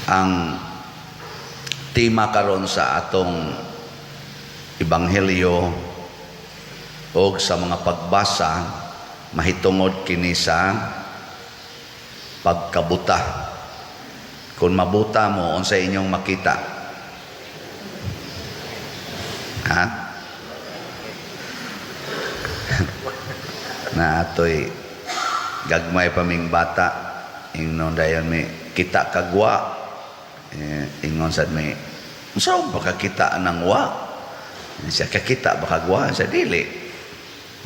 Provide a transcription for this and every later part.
Ang tema karon sa atong ebanghelyo o sa mga pagbasa mahitungod kini sa pagkabuta. Kung mabuta mo, unsa inyong makita? Ha? Na atoy gagmay pa ming bata, ingnon dayon mi, "Kita kagwa." Eh, ingon sad mi, "Unsa ba kakita ng wa?" Siya, "Kakita ba kagwa?" Siya, "Dili."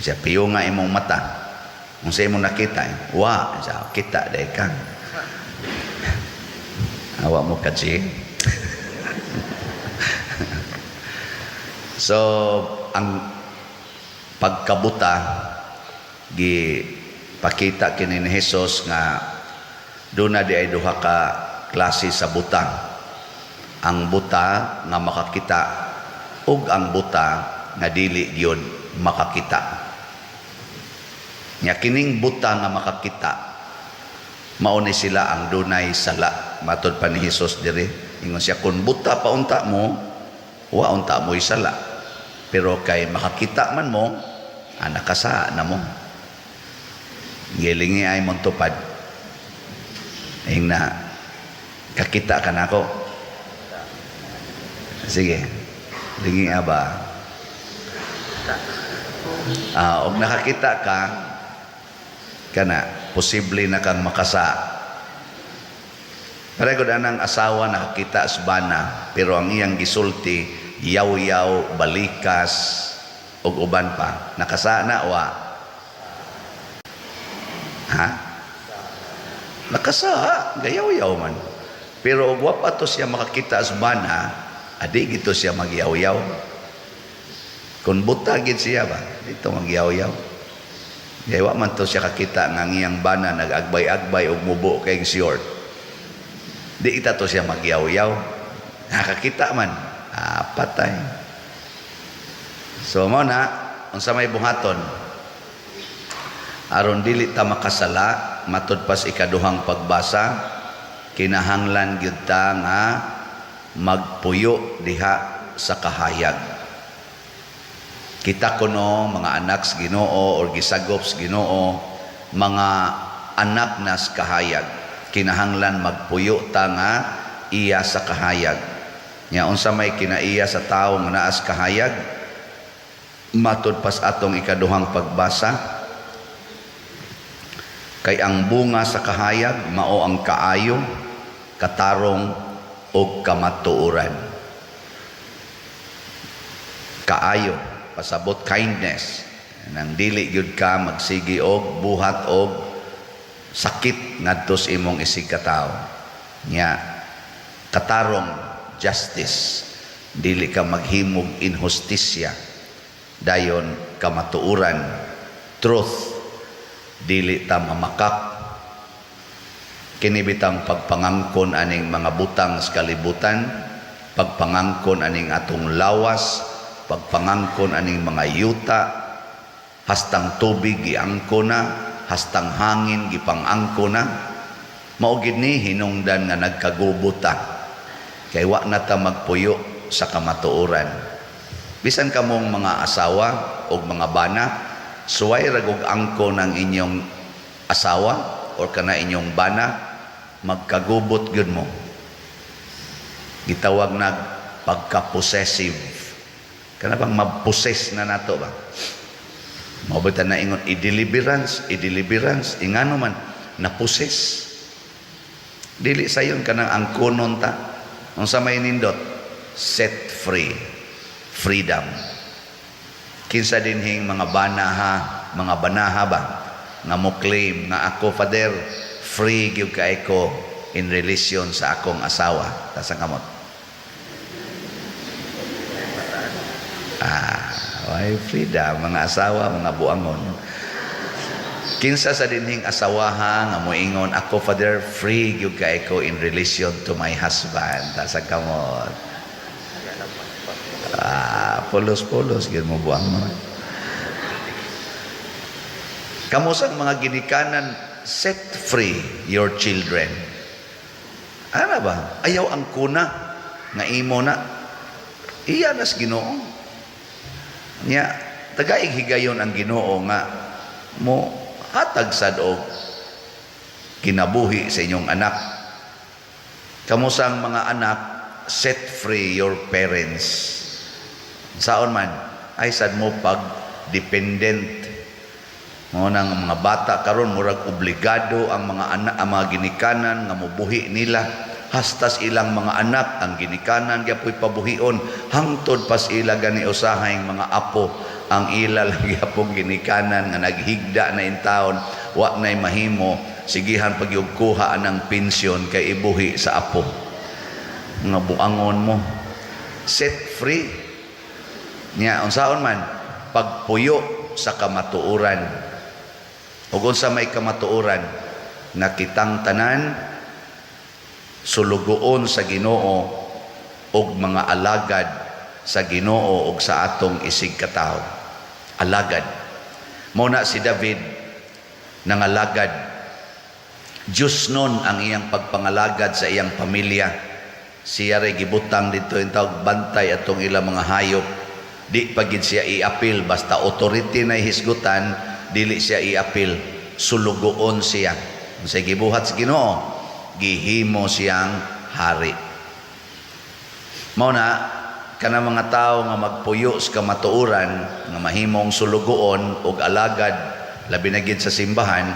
Siya, "Piyo nga imong mata. Unsa imong nakita?" "Wa." Siya, "Kita day ka." Awa mo kaji. So, ang pagkabuta gi pakita kini ni Jesus nga duna di ay duha ka klase sa buta. Ang buta nga makakita ug ang buta nga dili gyud makakita. Nya kining buta nga makakita, mao ni sila ang dunay sala. Matod pa ni Jesus diri, ingon siya, "Kun buta pa unta mo, wa unta mo'y sala. Pero kay makakita man mo, nakasa na mo." Gilingi ay mong tupad. Ing na, "Kakita ka na ako." Sige, lingi ba? Og nakakita ka, kana, posible na kang makasa. Pareho anang asawa nakakita sa bana, pero ang iyang gisulti, yaw-yaw, balikas, ug uban pa. Nakasa na wa? Ha? Nakasa, gayaw-yaw man. Pero og wa pa to siya makakita sa bana, adi gito siya magyaw-yaw. Kung buta gid siya ba, dito magyaw-yaw. Kaya wa man to siya kakita nga ang iyang bana nag-agbay-agbay og mubo kay short. Di ita to siya magyaw-yaw. Nakakita man, patay. So mo na, unsa may buhaton aron dili ta makasala? Matud pas ikaduhang pagbasa, kinahanglan gyud ta nga magpuyo diha sa kahayag. Kita kuno mga anak sa Ginoo or gisagop sa Ginoo, mga anak nas kahayag. Kinahanglan magpuyo ta nga iya sa kahayag. Nya unsa may kinaiya sa tawo nga naa sa kahayag? Matud pas atong ikaduhang pagbasa, kay ang bunga sa kahayag mao ang kaayo, katarong ug kamatuoran. Kaayo, pasabot kindness. Nang dili gyud ka magsigi og buhat og sakit ngadto sa imong isig katawo. Nya katarong, justice, dili ka maghimog inhustisya. Dayon kamatuoran, truth, dili ta mamakak. Kini bitang pagpangangkon aning mga butang sa kalibutan, pagpangangkon aning atong lawas, pagpangangkon aning mga yuta, hastang tubig giangko na, hastang hangin gipangangko na, mao gid ni hinungdan nga nagkagubo ta kay wa na ta magpuyo sa kamatuoran. Bisan kamong mga asawa o mga bana, suway ra og angko ng inyong asawa or kana inyong bana, magkagubot gyud mo. Gitawag nag pagka-possessive. Kana bang ma-possess na nato ba? Mao ba na ingon i-deliverance, i-deliverance, ingano man na-possess. Dili sayon kanang angkonon ta. Unsa may nindot? Set free. Freedom. Kinsa dinhing mga banaha, mga banaha ba nga mo claim nga, "Ako, Father, free gyud kay ko in relation sa akong asawa"? Taas ang kamot. Ah, why freedom mga asawa, mga buangon. Kinsa sa dinhing asawaha nga moingon, "Ako, Father, free gyud kay ko in relation to my husband"? Taas ang kamot. Ah, pulos-pulos gyud mo buangon. Kamo sang mga ginikanan, set free your children. Ana ba? Ayaw angkona nga imo na. Iya nas Ginoo. Nya tagaig higayon ang Ginoo nga mo hatag sad og kinabuhi sa inyong anak. Kamusang mga anak, set free your parents. Saon man, ay sad mo pag dependent. Mao nang mga bata karon murag obligado ang mga anak, ang mga ginikanan nga mobuhi nila, hastas ilang mga anak ang ginikanan gyapoy pabuhion, hangtod pas ila gani usahay mga apo, ang ila lang gyapong ginikanan nga naghigda na intawon, wa nay mahimo, sigihan pagyug kuha anang pensyon kay ibuhi sa apo. Nga buangon mo. Set free niya. Unsaon man pagpuyo sa kamatuoran, ug unsa may kamatuoran? Nga kitang tanan sulugoon sa Ginoo ug mga alagad sa Ginoo ug sa atong isig katawo. Alagad. Mao na si David nangalagad. Diyos nun ang iyang pagpangalagad sa iyang pamilya. Siya ray gibutang dito yung tawag bantay atong ilang mga hayop. Di pa gid siya iapil, basta authority na hisgutan, dili siya iapil. Sulugoon siya. Unsay gibuhat sa Ginoo? Gihimo siyang hari. Mao na kana mga tawo nga magpuyo sa kamatuoran, nga mahimong sulugoon ug alagad, labi na gid sa simbahan,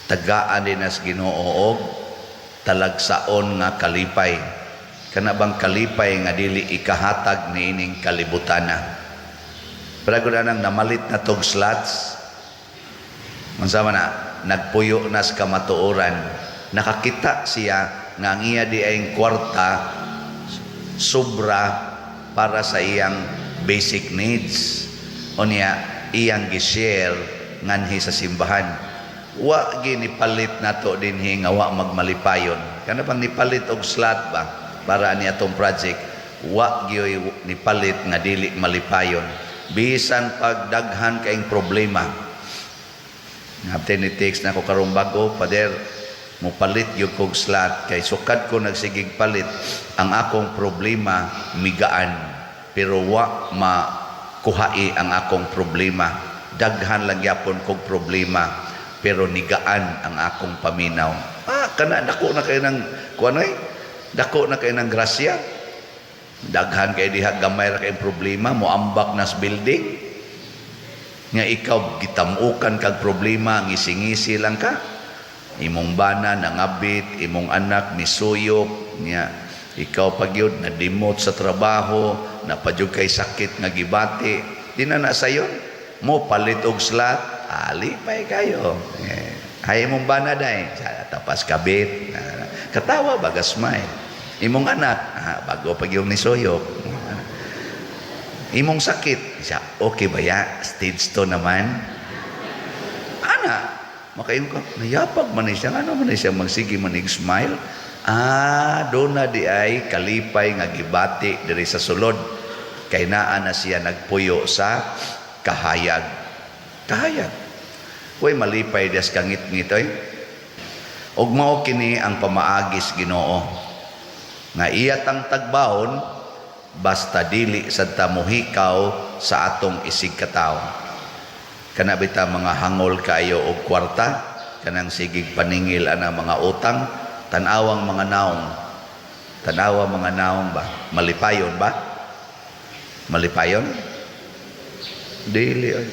tagaan din as Ginoo og talagsaon nga kalipay, kana bang kalipay nga dili ikahatag niining kalibutana. Pero nang namalit na tog slots, unsa man na, nagpuyo na sa kamatuoran, nakakita siya nga ang iya di ay kwarta sobra para sa iyang basic needs. Unya iyang gi-share nganhi sa simbahan. Wa ginipalit nato dinhi nga wa magmalipayon. Kana bang nipalit og slot ba para ani atong project, wa gyoy nipalit nga dili malipayon bisan pag daghan kaing problema. Ngapte ni text na ko karong bago, "Pader, mopalit gyud kog slot kay sukad ko nagsigig palit, ang akong problema migaan, pero wa makuhai ang akong problema. Daghan lang gyapon kog problema, pero nigaan ang akong paminaw." Ah, kana dako na kay ng kuan oy, dako na kay ng grasya. Daghan kay diha, gamay ra kay problema, moambak nas building, nga ikaw gitamukan kag problema, ngisi-ngisi lang ka. Imong bana nangabit, imong anak misuyop niya, ikaw pagyud nadimot sa trabaho, napadyug kay sakit nga gibati, di na na sayon mo palit og slot, alipay kayo. Eh, hay imong bana day tapas kabit, katawa baga, smile. Imong anak, ah, bago pag yung nisuyop. Imong sakit siya, okay ba ya, stage 2 naman. Ana makaingon ka, nayapag man ni siya, ano man ni siya magsige manig smile. Ah, do na di ay kalipay nga gibati diri sa sulod kay naa na siya nagpuyo sa kahayag. Kahayag. Way malipay des kangit-ngit oy. Ug mao kini ang pamaagis Ginoo nga iya tang tagbaon, basta dili sad ta mohikaw sa atong isig katawo. Kana bita mga hangol kaayo og kwarta, kanang sigig paningil ana mga utang, tan-awang mga naong. Tanawa mga naong ba? Malipayon ba? Malipayon? Dili oy.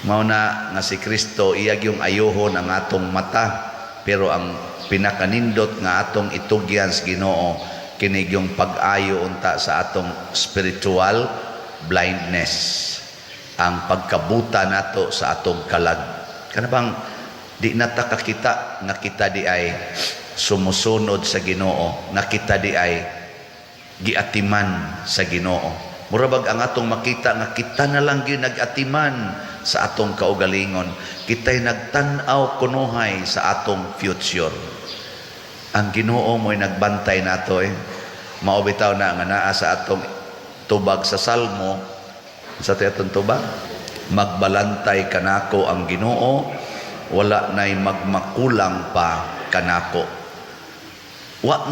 Mao na nga si Kristo iyag yung ayuhon ang atong mata, pero ang pinakanindot nga atong itugyan sa Ginoo kini yung pag-ayo unta sa atong spiritual blindness, ang pagkabuta nato sa atong kalag, kana bang di na ta kakita nga kita di ay sumusunod sa Ginoo, nga kita di ay giatiman sa Ginoo. Mura bag ang atong makita nga kita na lang gyud nag-atiman sa atong kaugalingon, kita'y nagtan-aw kunuhay sa atong future. Ang Ginoo mo'y nagbantay nato eh. Mao bitaw na nga naa sa atong tubag sa Salmo, sa atong tubag, "Magbalantay kanako ang Ginoo, wala na'y magmakulang pa kanako." Wa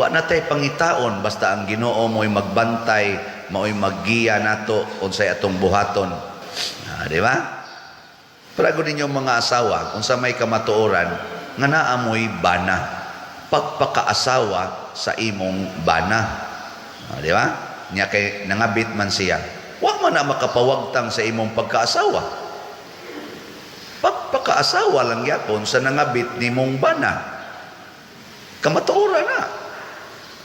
na tay pangitaon, basta ang Ginoo mo'y magbantay, mao'y maggiya nato unsay atong buhaton. Ah, di ba? Para gud ninyong mga asawa, unsa may kamatuoran nga naa mo'y bana. Pagpakaasawa sa imong bana. Ah, di ba? Nya kay nangabit man siya. Wa man na makapawagtang sa imong pagkaasawa. Pagpakaasawa lang gyapon sa nangabit nimong bana. Kamatuoran na.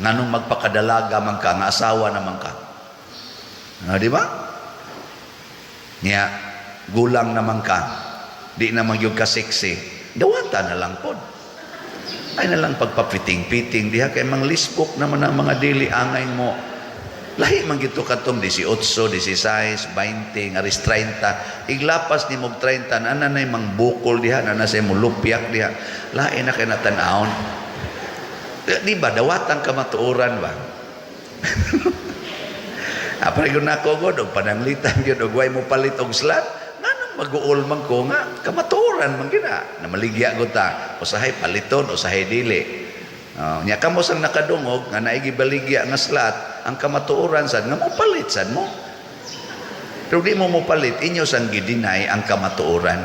Nganong magpakadalaga man ka, nga asawa naman ka? Ah, di ba? Nya, gulang naman ka, di naman yung ka sexy, dawata na lang pod. Ay na lang pagpapiting-piting diha kay mang lisbok naman ang mga dili angay mo. Lahi man gito katong 18, 16, 20, ngaris 30. Iglapas ni mog 30, na nay mang bukol diha, na say mo lupyak diha. Lahi na kay natan-awon. Di ba, dawatang kamatuoran ba? Apre ko nako god og pananglitan gyud og way mo palit og slut. Nganong mag-uol man ko nga kamatuoran man gina. Namaligya gud ta. Usahay paliton, usahay dili. Nya kamo sang nakadungog nga naay gibaligya nga slut, ang kamatuoran sad nga mo palit sad mo. Pero di mo mopalit, inyo sang gidinay ang kamatuoran.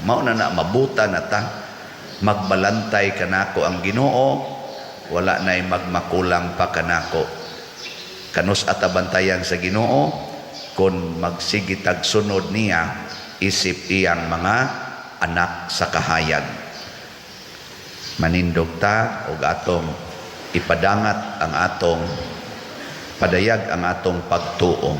Mao na na mabuta na ta. Magbalantay kanako ang Ginoo, wala na'y magmakulang pa kanako. Kanus atabantayan sa Ginoo kon magsigitag sunod niya isip iyang mga anak sa kahayag. Manindog ta og atong ipadangat ang atong padayag ang atong pagtuo.